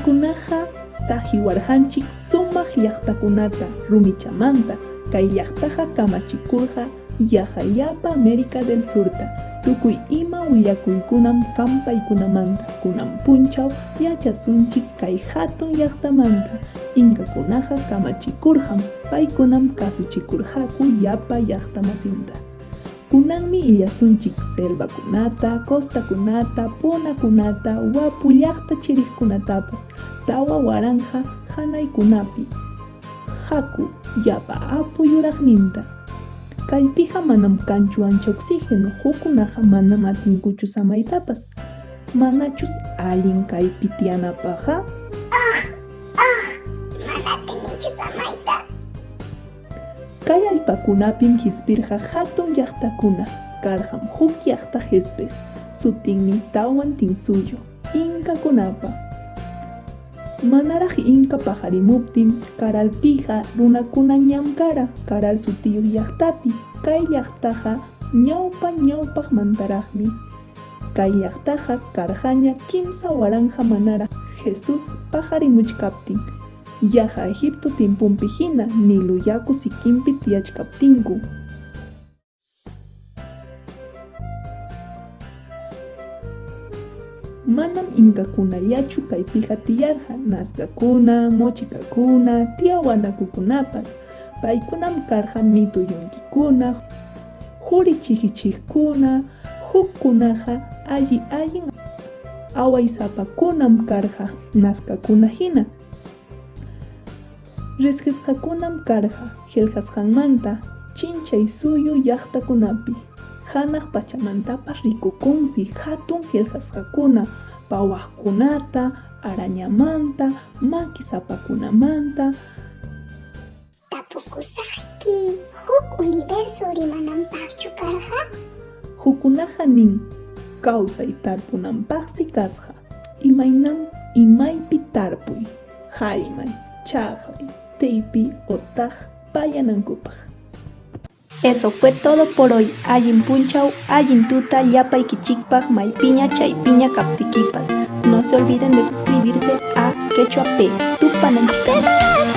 Paykunaqa saqiwarqanchik sumaq llaqtakunata rumichamanta, kay llaqtaqa kamachikurqa yaqa llapa América del Surta. Tukuy ima willakuykunam kan paykunamanta. Kunan punchaw yachasunchik kay hatun llaqtamanta. Inkakunaqa kamachikurqam, paykunam kasuchikurqaku llapa llaqtamasinta. Kunanmi illasunchik selvakunata, costakunata, punakunata, wapu llaqta chiriqkunatapas 4000 hanaykunapi. Haku, llapa apu yuraqninta. Kaypiqa manam kanchu ancha oxígeno, hukkunaqa manam atinkuchu samaytapas. Manachus allin kaypi tiyanapaqqa? Ah! Ah! Mana atinichu samayta. Kay allpakunapim qispirqa hatun llaqtakuna, karqam huk llaqta qispiq, sutinmi Tawantinsuyu, Inkakunapa. Manaraq Inka paqarimuptin, Karalpiqa runakuna ñam kara Karal sutiyuq llaqtapi, kay llaqtaqa ñawpa ñawpaqmantaraqmi. Kay llaqtaqa karqaña 3000 manaraq Jesús paqarimuchkaptin. Yaqa Egipto tiemponpi hina Nilo yaku sikinpi tiyachkaptinku. Manam inkakunallachu kaypiqa tiyarqa, Nazcakuna, Mochikakuna, Tiahuanakukunapas. Paykunam karqa mitu yunkikuna, quri chiqichiqkuna, hukkunaqa alli-allin awaysapakunam karqa Nazcakuna hina. Riqsisqakunam karqa qillqasqanmanta chinchay suyu llaqtakunapi. Hanaq pachamantapas rikukunsi hatun qillqasqakuna pawaqkunata, arañamanta, makisapakunamanta. Tapukusaqki, huk universo rimananpaqchu karqa? Hukkunaqa nin, kawsay tarpunanpaqsi kasqa, imaynam imaypi tarpuy, hallmay, chaqray, tiypi otaq pallanankupaq. Eso fue todo por hoy. Allin punchaw, allin tuta llapaykichikpaq maypiña chaypiña kaptikipas. No se olviden de suscribirse a Quechua P. Tupananchikama.